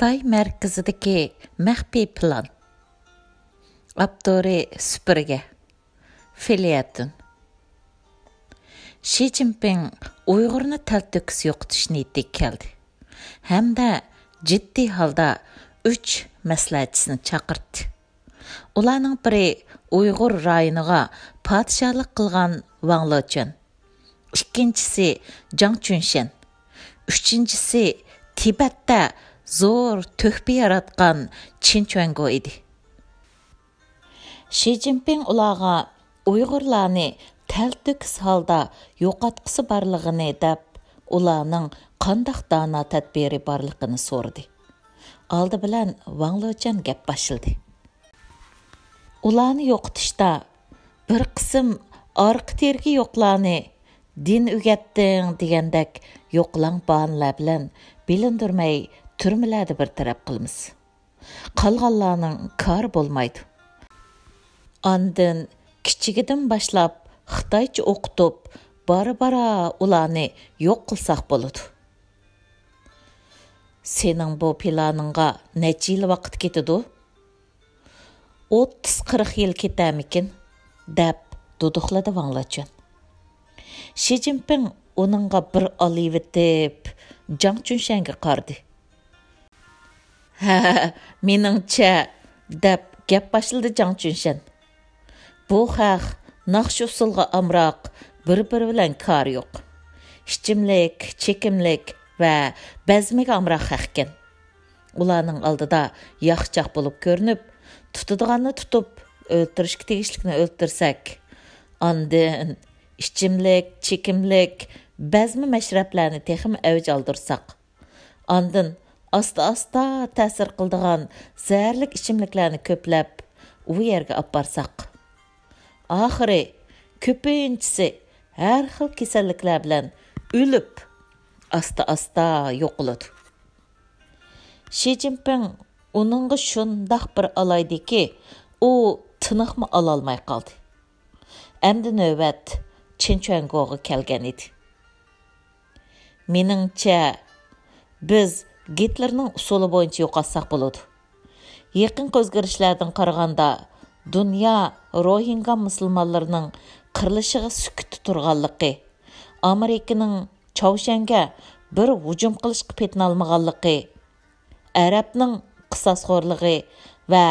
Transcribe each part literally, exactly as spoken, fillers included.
خىتاي مەركىزىدىكى مەخپىي پىلان. ئاپتورى سۈپۈرگە. فېليەتون. شى جىنپىڭ ئۇيغۇرنى تەلتۆكۈس يوقىتىش نىيىتىگە كەلدى ھەمدە جىددىي ھالدا ئۈچ مەسلىھەتچىسىنى چاقىرتتى. ئۇلارنىڭ بىرى ئۇيغۇر رايونىغا پادىشاھلىق قىلغان ۋاڭ لېچۈەن، ئىككىنچىسى جاڭ چۈنشەن، ئۈچىنچىسى تىبەتتە زور تۆھپە ياراتقان چىن چۈەنگو ئىدى. شى جىنپىڭ ئۇلارغا ئۇيغۇرلارنى تەلتۆكۈس ھالدا يوقاتقۇسى بارلىقىنى دەپ، ئۇلارنىڭ قانداق دانا تەدبىرى بارلىقىنى سورىدى. ئالدى بىلەن ۋاڭ لېچۈەن گەپ باشلىدى. ئۇلارنى يوقىتىشتا بىر قىسىم ئارقا تېرىكى يوقلارنى دىن ئۆگەتتىڭ دېگەندەك يوقىلاڭ باھانىلەر بىلەن بىلىندۈرمەي تۈرمىلەردە بىر تەرەپ قىلىمىز. قالغانلارنىڭ كارى بولمايدۇ. ئاندىن كىچىكىدىن باشلاپ خىتايچە ئوقۇتۇپ، بارا-بارا ئۇلارنى يوق قىلساق بولىدۇ. سېنىڭ بۇ پىلانىڭغا نەچچە يىل ۋاقىت كېتىدۇ؟ ئوتتۇز-قىرىق يىل كېتەرمىكىن؟ دەپ دۇدۇقلىدى ۋاڭ لېچۈەن. شى جىنپىڭ ئۇنىڭغا بىر ئالىيىۋېتىپ، جاڭ چۈنشەنگە قارىدى. ھە، مېنىڭچە، دەپ گەپ باشلىدى جاڭ چۈنشەن. بۇ خەق ناخشا-ئۇسسۇلغا ئامراق، بىر-بىرى بىلەن كارى يوق. ئىچىملىك، چېكىملىك ۋە بەزمىگە ئامراق خەقكەن. ئۇلارنىڭ ئالدىدا ياخچاق بولۇپ كۆرۈنۈپ، تۇتىدىغاننى تۇتۇپ، ئۆلتۈرۈشكە تېگىشلىكنى ئۆلتۈرسەك، ئاندىن ئىچىملىك، چېكىملىك، بەزمە مەشرەپلەرنى تېخىمۇ ئەۋج ئالدۇرساق، ئاندىن ئاستا-ئاستا تەسىر قىلىدىغان زەھەرلىك ئىچىملىكلەرنى كۆپلەپ، ئۇ يەرگە ئاپارساق، ئاخىرى كۆپىنچىسى ھەر خىل كېسەللىكلەر بىلەن ئۆلۈپ، ئاستا-ئاستا يوقىلىدۇ. شى جىنپىڭ ئۇنىڭغا شۇنداق بىر ئالايدىكى، ئۇ تىنىقمۇ ئالالماي قالدى. ئەمدى نۆۋەت چىن چۈەنگوغا كەلگەن ئىدى. مېنىڭچە، بىز گىتلېرنىڭ ئۇسۇلى بويىچە يوقاتساق بولىدۇ. يېقىنقى ئۆزگىرىشلەردىن قارىغاندا، دۇنيا روھىنگا مۇسۇلمانلىرىنىڭ قىرىلىشىغا سۈكۈتتە تۇرغانلىقى، ئامېرىكىنىڭ چاۋشيەنگە بىر ھۇجۇم قىلىشقا پېتىنالمىغانلىقى، ئەرەبنىڭ قىساسخورلۇقى ۋە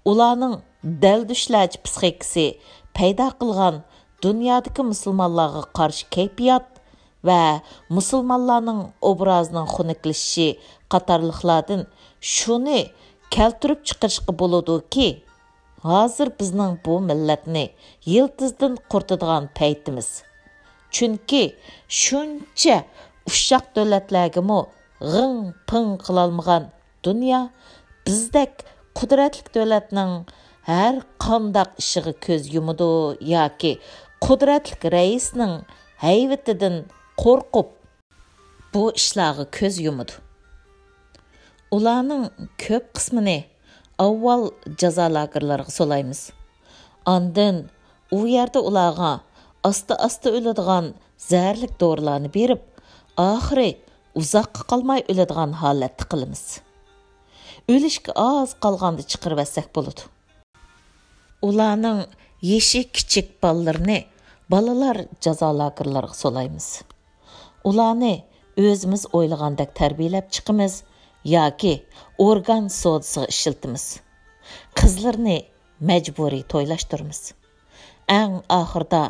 ئۇلارنىڭ دەلدۈشلەرچە پىسخىكىسى پەيدا قىلغان دۇنيادىكى مۇسۇلمانلارغا قارشى كەيپىيات ۋە مۇسۇلمانلارنىڭ ئوبرازىنىڭ خۇنۈكلىشىشى قاتارلىقلاردىن شۇنى كەلتۈرۈپ چىقىرىشقا بولىدۇكى، ھازىر بىزنىڭ بۇ مىللەتنى يىلتىزىدىن قۇرۇتىدىغان پەيتىمىز. چۈنكى شۇنچە ئۇششاق دۆلەتلەرگىمۇ غىڭ-پىڭ قىلالمىغان دۇنيا بىزدەك قۇدرەتلىك دۆلەتنىڭ ھەر قانداق ئىشىغا كۆز يۇمىدۇ ياكى قۇدرەتلىك رەئىسنىڭ ھەيۋىتىدىن قورقۇپ، بۇ ئىشلارغا كۆز يۇمىدۇ. ئۇلارنىڭ كۆپ قىسمىنى ئاۋۋال جازا لاگېرلىرىغا سولايمىز. ئاندىن ئۇ يەردە ئۇلارغا ئاستا-ئاستا ئۆلىدىغان زەھەرلىك دورىلارنى بېرىپ، ئاخىرى ئۇزاققا قالماي ئۆلىدىغان ھالەتتە قىلىمىز. ئۆلۈشكە ئاز قالغاندا چىقىرىۋەتسەك بولىدۇ. ئۇلارنىڭ يېشى كىچىك بالىلىرىنى بالىلار جازا لاگېرلىرىغا سولايمىز. ئۇلارنى ئۆزىمىز ئويلىغاندەك تەربىيەلەپ چىقىمىز ياكى ئورگان سودىسىغا ئىشلىتىمىز. قىزلىرىنى مەجبۇرىي تويلاشتۇرىمىز. ئەڭ ئاخىرىدا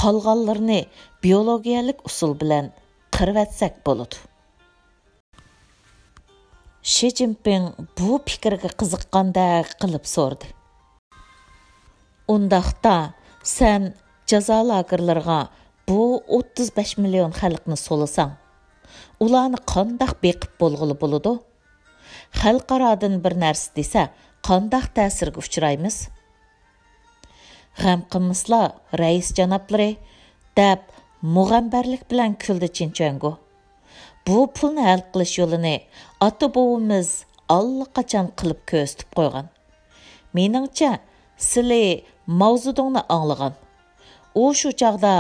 قالغانلىرىنى بىيولوگىيەلىك ئۇسۇل بىلەن قىرىۋەتسەك بولىدۇ. شى جىنپىڭ بۇ پىكىرگە قىزىققاندەك قىلىپ سورىدى. ئۇنداقتا، سەن جازا لاگېرلىرىغا بۇ ئوتتۇز بەش مىليون خەلقنى سولىساڭ، ئۇلارنى قانداق بېقىپ بولغىلى بولىدۇ؟ خەلقئارادىن بىر نەرسە دېسە، قانداق تەسىرگە ئۇچرايمىز؟ غەم قىلمىسىلا، رەئىس جانابلىرى، دەپ مۇغەمبەرلىك بىلەن كۈلدى چىن چۈەنگو. بۇ پۇلنى ھەل قىلىش يولىنى ئاتا بوۋىمىز ئاللىقاچان قىلىپ كۆرسىتىپ قويغان. مېنىڭچە، سىلى ماۋزېدۇڭنى ئاڭلىغان. ئۇ شۇ چاغدا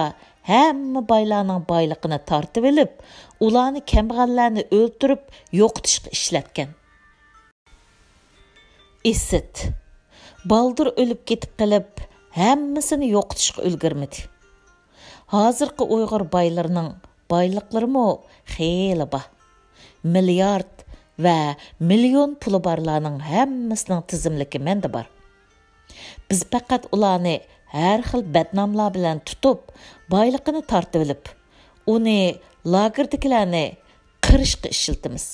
ھەممە بايلارنىڭ بايلىقىنى تارتىۋېلىپ، ئۇلارنى كەمبەغەللەرنى ئۆلتۈرۈپ يوقىتىشقا ئىشلەتكەن. ئىسىت. بالدۇر ئۆلۈپ كېتىپ قېلىپ، ھەممىسىنى يوقىتىشقا ئۈلگۈرمىدى. ھازىرقى ئۇيغۇر بايلىرىنىڭ بايلىقلىرىمۇ خېلى بار. مىليارد ۋە مىليون پۇلى بارلارنىڭ ھەممىسىنىڭ تىزىملىكى مەندە بار. بىز پەقەت ئۇلارنى ھەر خىل بەتناملار بىلەن تۇتۇپ، بايلىقىنى تارتىۋېلىپ، ئۇنى لاگېردىكىلەرنى قىرىشقا ئىشلىتىمىز.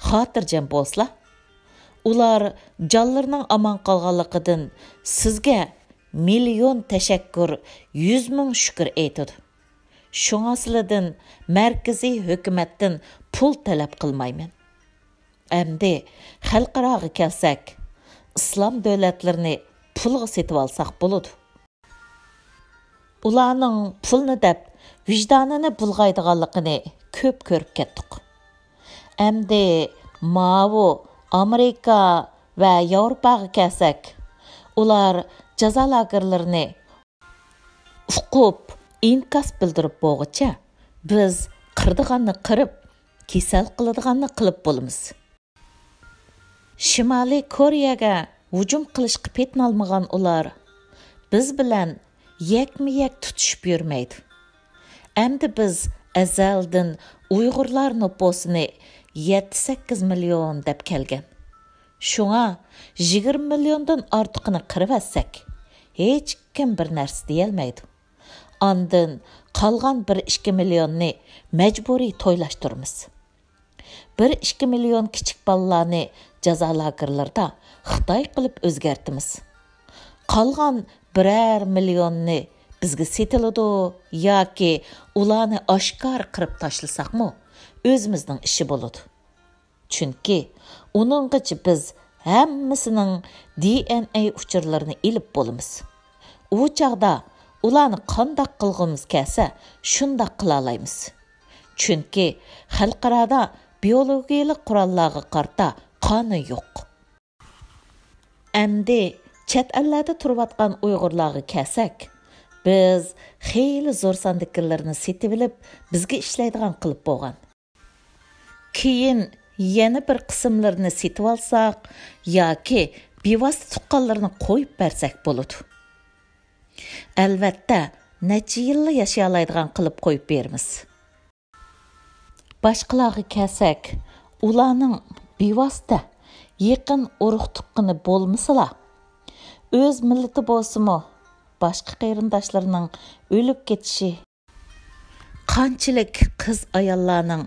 خاتىرجەم بولسىلا، ئۇلار جانلىرىنىڭ ئامان قالغانلىقىدىن سىزگە مىليون تەشەككۈر، يۈز مىڭ شۈكۈر ئېيتىدۇ. شۇڭا سىلىدىن مەركىزىي ھۆكۈمەتتىن پۇل تەلەپ قىلمايمەن. ئەمدى خەلقئاراغا كەلسەك، ئىسلام دۆلەتلىرىنى پۇلغا سېتىۋالساق بولىدۇ. ئۇلارنىڭ پۇلنى دەپ ۋىجدانىنى بۇلغايدىغانلىقىنى كۆپ كۆرۈپ كەتتۇق. ئەمدى ماۋۇ ئامېرىكا ۋە ياۋروپاغا كەلسەك، ئۇلار جازا لاگېرلىرىنى ئۇقۇپ، ئىنكاس بىلدۈرۈپ بولغۇچە، بىز قىرىدىغاننى قىرىپ، كېسەل قىلىدىغاننى قىلىپ بولىمىز. شىمالىي كورېيەگە ھۇجۇم قىلىشقا پېتىنالمىغان ئۇلار بىز بىلەن يەكمۇ يەك تۇتۇشۇپ يۈرمەيدۇ. ئەمدى بىز ئەزەلدىن ئۇيغۇرلار نوپۇسىنى يەتتە سەككىز مىليون دەپ كەلگەن. شۇڭا يىگىرمە مىليوندىن ئارتۇقىنى قىرىۋەتسەك، ھېچكىم بىر نەرسە دېيەلمەيدۇ. ئاندىن قالغان بىر ئىككى مىليوننى مەجبۇرىي تويلاشتۇرىمىز. بىر ئىككى مىليون كىچىك بالىلارنى جازا لاگېرلىرىدا خىتاي قىلىپ ئۆزگەرتىمىز. قالغان بىرەر مىليوننى بىزگە سېتىلىدۇ ياكى ئۇلارنى ئاشكارا قىرىپ تاشلىساقمۇ، ئۆزىمىزنىڭ ئىشى بولىدۇ. چۈنكى ئۇنىڭغىچە بىز ھەممىسىنىڭ دى ئېن ئەي ئۇچۇرلىرىنى ئېلىپ بولىمىز. ئۇ چاغدا ئۇلارنى قانداق قىلغۇمىز كەلسە، شۇنداق قىلالايمىز. چۈنكى خەلقئارادا بىيولوگىيەلىك قوراللارغا قارىتا قانۇن يوق. ئەمدى چەت ئەللەردە تۇرۇۋاتقان ئۇيغۇرلارغا كەلسەك، بىز خېلى زور ساندىكىلىرىنى سېتىۋېلىپ، بىزگە ئىشلەيدىغان قىلىپ بولغان. كېيىن يەنە بىر قىسىملىرىنى سېتىۋالساق ياكى بىۋاسىتە تۇغقانلىرىنى قويۇپ بەرسەك بولىدۇ. ئەلۋەتتە، نەچچە يىللا ياشىيالايدىغان قىلىپ قويۇپ بېرىمىز. باشقىلارغا كەلسەك، ئۇلارنىڭ بىۋاسىتە يېقىن ئۇرۇق-تۇغقىنى بولمىسىلا، ئۆز مىللىتى بولسىمۇ، باشقا قېرىنداشلىرىنىڭ ئۆلۈپ كېتىشى، قانچىلىك قىز-ئاياللارنىڭ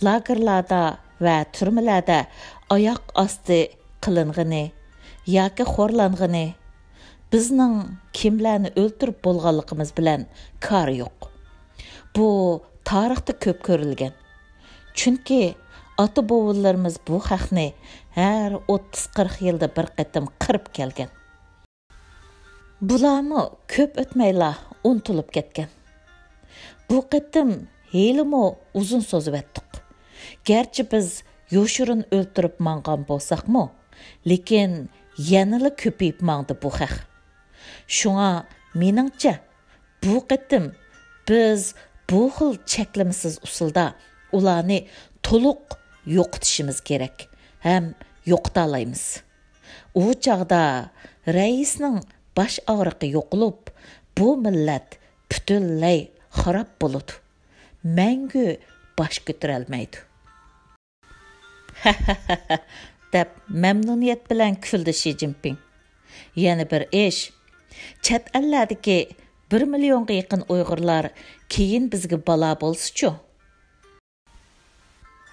لاگېرلاردا ۋە تۈرمىلەردە ئاياق ئاستى قىلىنغىنى ياكى خورلانغىنى، بىزنىڭ كىملەرنى ئۆلتۈرۈپ بولغانلىقىمىز بىلەن كارى يوق. بۇ تارىختا كۆپ كۆرۈلگەن. چۈنكى ئاتا-بوۋىلىرىمىز بۇ خەقنى ھەر ئوتتۇز-قىرىق يىلدا بىر قېتىم قىرىپ كەلگەن. بۇلارمۇ كۆپ ئۆتمەيلا ئۇنتۇلۇپ كەتكەن. بۇ قېتىم ھېلىمۇ ئۇزۇن سوزۇۋەتتۇق. گەرچە بىز يوشۇرۇن ئۆلتۈرۈپ ماڭغان بولساقمۇ، لېكىن يەنىلا كۆپىيىپ ماڭدى بۇ خەق. شۇڭا مېنىڭچە، بۇ قېتىم بىز بۇ خىل چەكلىمىسىز ئۇسۇلدا ئۇلارنى تولۇق يوقىتىشىمىز كېرەك ھەم يوقىتالايمىز. ئۇ چاغدا رەئىسنىڭ باش ئاغرىقى يوقىلىپ، بۇ مىللەت پۈتۈنلەي خاراب بولىدۇ. مەڭگۈ باش كۆتۈرەلمەيدۇ. دەپ مەمنۇنىيەت بىلەن كۈلدى شى جىنپىڭ. يەنە بىر ئىش، چەت ئەللەردىكى بىر مىليونغا يېقىن ئۇيغۇرلار كېيىن بىزگە بالا بولسىچۇ؟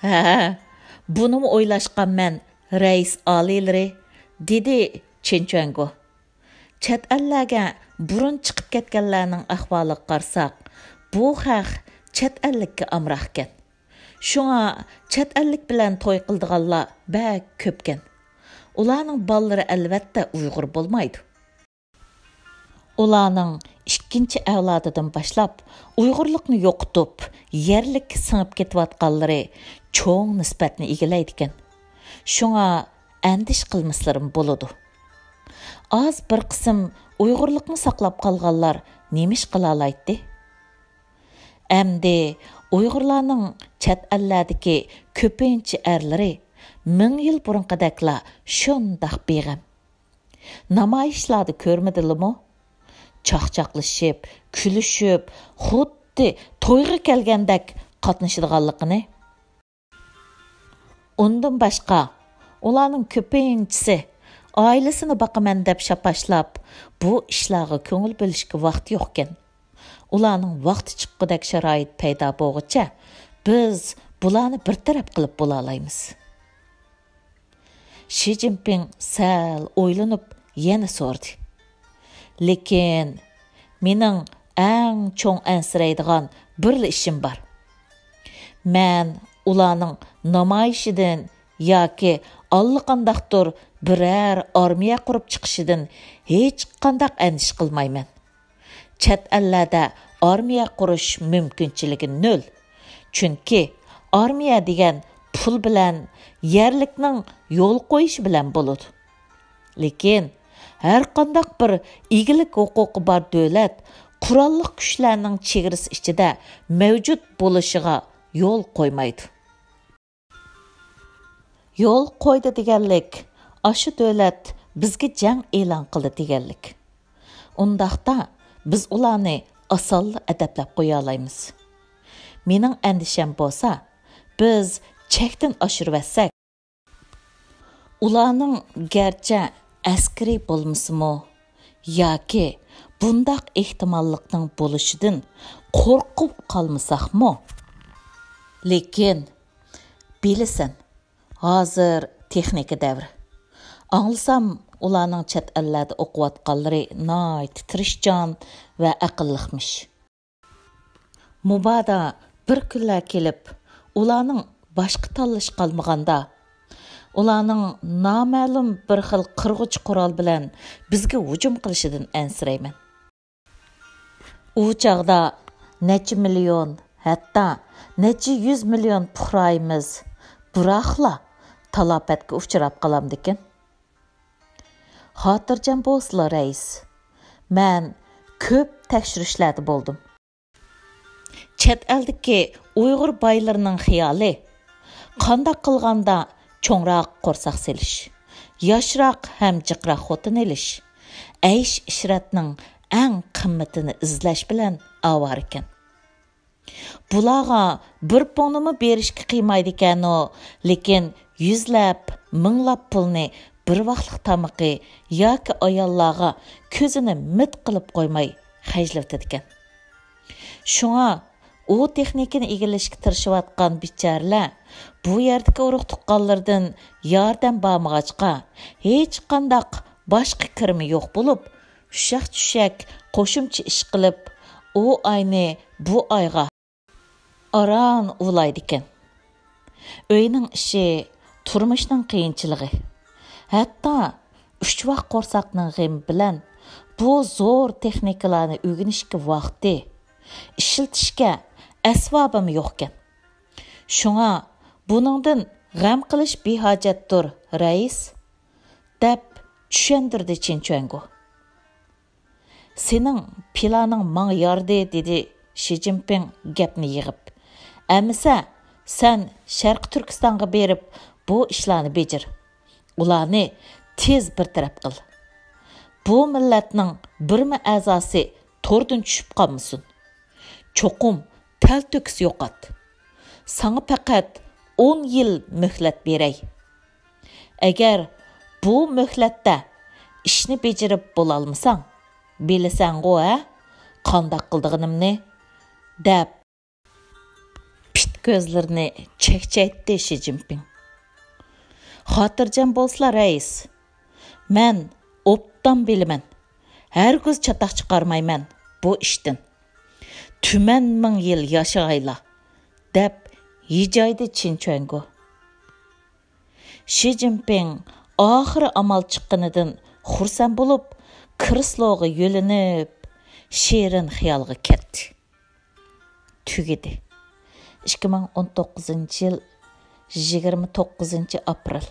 ھە، بۇنىمۇ ئويلاشقانمەن، رەئىس ئالىيلىرى، دېدى چېن چۈەنگو. چەت ئەللەرگە بۇرۇن چىقىپ كەتكەنلەرنىڭ ئەھۋالىغا قارىساق، بۇ خەق چەت ئەللىككە ئامراقكەن. شۇڭا چەت ئەللىك بىلەن توي قىلىدىغانلار بەك كۆپكەن. ئۇلارنىڭ بالىلىرى ئەلۋەتتە ئۇيغۇر بولمايدۇ. ئۇلارنىڭ ئىككىنچى ئەۋلادىدىن باشلاپ ئۇيغۇرلۇقنى يوقىتىپ، يەرلىككە سىڭىپ كېتىۋاتقانلىرى چوڭ نىسبەتنى ئىگىلەيدىكەن. شۇڭا ئەندىشە قىلمىسىلىرىمۇ بولىدۇ. ئاز بىر قىسىم ئۇيغۇرلۇقنى ساقلاپ قالغانلار نېمە ئىش قىلالايتتى؟ ئەمدى ئۇيغۇرلارنىڭ چەت ئەللەردىكى كۆپىنچە ئەرلىرى مىڭ يىل بۇرۇنقىدەكلا شۇنداق بىغەم. نامايىشلاردا كۆرمىدىلىمۇ؟ چاقچاقلىشىپ، كۈلۈشۈپ، خۇددى تويغا كەلگەندەك قاتنىشىدىغانلىقىنى. ئۇندىن باشقا، ئۇلارنىڭ كۆپىنچىسى ئائىلىسىنى باقىمەن دەپ شاپاشلاپ، بۇ ئىشلارغا كۆڭۈل بۆلۈشكە ۋاقتى يوقكەن. ئۇلارنىڭ ۋاقتى چىققۇدەك شارائىت پەيدا بولغۇچە، بىز بۇلارنى بىر تەرەپ قىلىپ بولالايمىز. شى جىنپىڭ سەل ئويلىنىپ يەنە سورىدى. لېكىن مېنىڭ ئەڭ چوڭ ئەنسىرەيدىغان بىرلا ئىشىم بار. مەن ئۇلارنىڭ نامايىشىدىن ياكى ئاللىقانداقتۇر بىرەر ئارمىيە قۇرۇپ چىقىشىدىن ھېچقانداق ئەندىشە قىلمايمەن. چەت ئەللەردە ئارمىيە قۇرۇش مۇمكىنچىلىكى نۆل. چۈنكى ئارمىيە دېگەن پۇل بىلەن يەرلىكنىڭ يول قويۇشى بىلەن بولىدۇ. لېكىن ھەرقانداق بىر ئىگىلىك ھوقۇقى بار دۆلەت قوراللىق كۈچلەرنىڭ چېگرىسى ئىچىدە مەۋجۇت بولۇشىغا يول قويمايدۇ. يول قويدى دېگەنلىك، ئاشۇ دۆلەت بىزگە جەڭ ئېلان قىلدى دېگەنلىك. ئۇنداقتا بىز ئۇلارنى ئاسانلا ئەدەپلەپ قويالايمىز. مېنىڭ ئەندىشەم بولسا، بىز چەكتىن ئاشۇرۇۋەتسەك، ئۇلارنىڭ گەرچە ئەسكىرى بولمىسىمۇ ياكى بۇنداق ئېھتىماللىقنىڭ بولۇشىدىن قورقۇپ قالمىساقمۇ، لېكىن بىلىسەن، ھازىر تېخنىكا دەۋرى. ئاڭلىسام، ئۇلارنىڭ چەت ئەللەردە ئوقۇۋاتقانلىرى ناھايىتى تىرىشچان ۋە ئەقىللىقمىش. مۇبادا بىر كۈنلەر كېلىپ، ئۇلارنىڭ باشقا تاللىشى قالمىغاندا، ئۇلارنىڭ نامەلۇم بىر خىل قىرغۇچ قورال بىلەن بىزگە ھۇجۇم قىلىشىدىن ئەنسىرەيمەن. ئۇ چاغدا نەچچە مىليون، ھەتتا نەچچە يۈز مىليون پۇقرايىمىز بىراقلا تالاپەتكە ئۇچراپ قالامدىكىن؟ خاتىرجەم بولسىلا، رەئىس، مەن كۆپ تەكشۈرۈشلەردە بولدۇم. چەت ئەلدىكى ئۇيغۇر بايلىرىنىڭ خىيالى، قانداق قىلغاندا چوڭراق قورساق سېلىش، ياشراق ھەم جىقراق خوتۇن ئېلىش، ئەيش-ئىشرەتنىڭ ئەڭ قىممىتىنى ئىزدەش بىلەن ئاۋارىكەن. بۇلارغا بىر پۇڭنىمۇ بېرىشكە قىيمايدىكەنۇ، لېكىن يۈزلەپ، مىڭلاپ پۇلنى بىر ۋاقلىق تامىقى ياكى ئاياللارغا كۆزىنى مىت قىلىپ قويماي خەجلىۋېتىدىكەن. شۇڭا ئۇ تېخنىكىنى ئىگىلەشكە تىرىشىۋاتقان بىچارىلەر بۇ يەردىكى ئۇرۇق-تۇغقانلىرىدىن ياردەم بارمىغاچقا، ھېچقانداق باشقا كىرىمى يوق بولۇپ، ئۇششاق-چۈششەك قوشۇمچە ئىش قىلىپ، ئۇ ئاينى بۇ ئايغا ئاران ئۇۋىلايدىكەن. ئۆينىڭ ئىشى، تۇرمۇشنىڭ قىيىنچىلىقى، ھەتتا ئۈچ ۋاق قورساقنىڭ غېمى بىلەن بۇ زور تېخنىكىلارنى ئۆگىنىشكە ۋاقتى، ئىشلىتىشكە ئەسۋابىمۇ يوقكەن. شۇڭا بۇنىڭدىن غەم قىلىش بىھاجەتتۇر، رەئىس، دەپ چۈشەندۈردى چىن چۈەنگو. سېنىڭ پىلانىڭ ماڭا يارىدى، دېدى شى جىنپىڭ گەپنى يىغىپ. ئەمىسە، سەن شەرقىي تۈركىستانغا بېرىپ، بۇ ئىشلارنى بېجىر. ئۇلارنى تېز بىر تەرەپ قىل. بۇ مىللەتنىڭ بىرمۇ ئەزاسى توردىن چۈشۈپ قالمىسۇن. چوقۇم تەلتۆكۈس يوقات. ساڭا پەقەت ئون يىل مۆھلەت بېرەي. ئەگەر بۇ مۆھلەتتە ئىشنى بېجىرىپ بولالمىساڭ، بىلىسەنغۇ، ھە، قانداق قىلىدىغىنىمنى، دەپ، پىت كۆزلىرىنى چەكچەيتتى شى جىنپىڭ. خاتىرجەم بولسىلا، رەئىس، مەن ئوبدان بىلىمەن، ھەرگىز چاتاق چىقارمايمەن بۇ ئىشتىن. تۈمەن مىڭ يىل ياشىغايلا، دەپ ھىجايدى چىن چۈەنگو. شى جىنپىڭ ئاخىرى ئامال چىققىنىدىن خۇرسەن بولۇپ، كرېسلوغا يۆلىنىپ، شېرىن خىيالغا كەتتى. تۈگىدى. ئىككى مىڭ ئون توققۇزىنچى يىل، يىگىرمە توققۇزىنچى ئاپرېل.